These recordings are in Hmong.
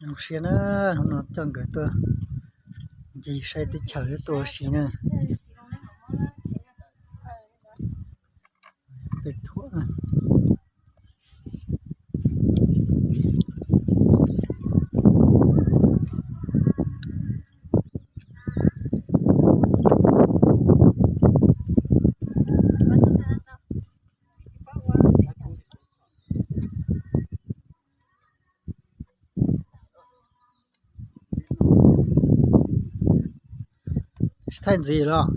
Zoo siab na, hnub no coj nkawd tuaj ncig saib teb chaws, tuaj ua si na. Peb thuam. Tsis thaij ntxiv los?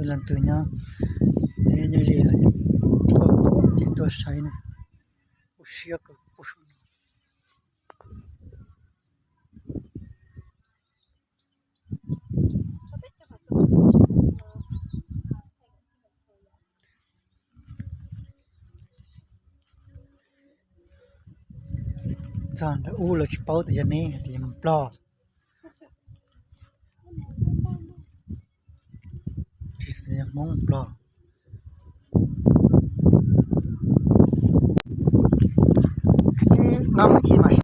Leej twg nyob, nyob ze ces tuaj saib na. Kuj siab kawg. Txog ntawm ub lawv tsis paub tias yog neb, tias yog Nplog. Hmoob Nplog. Nqa muab ib mas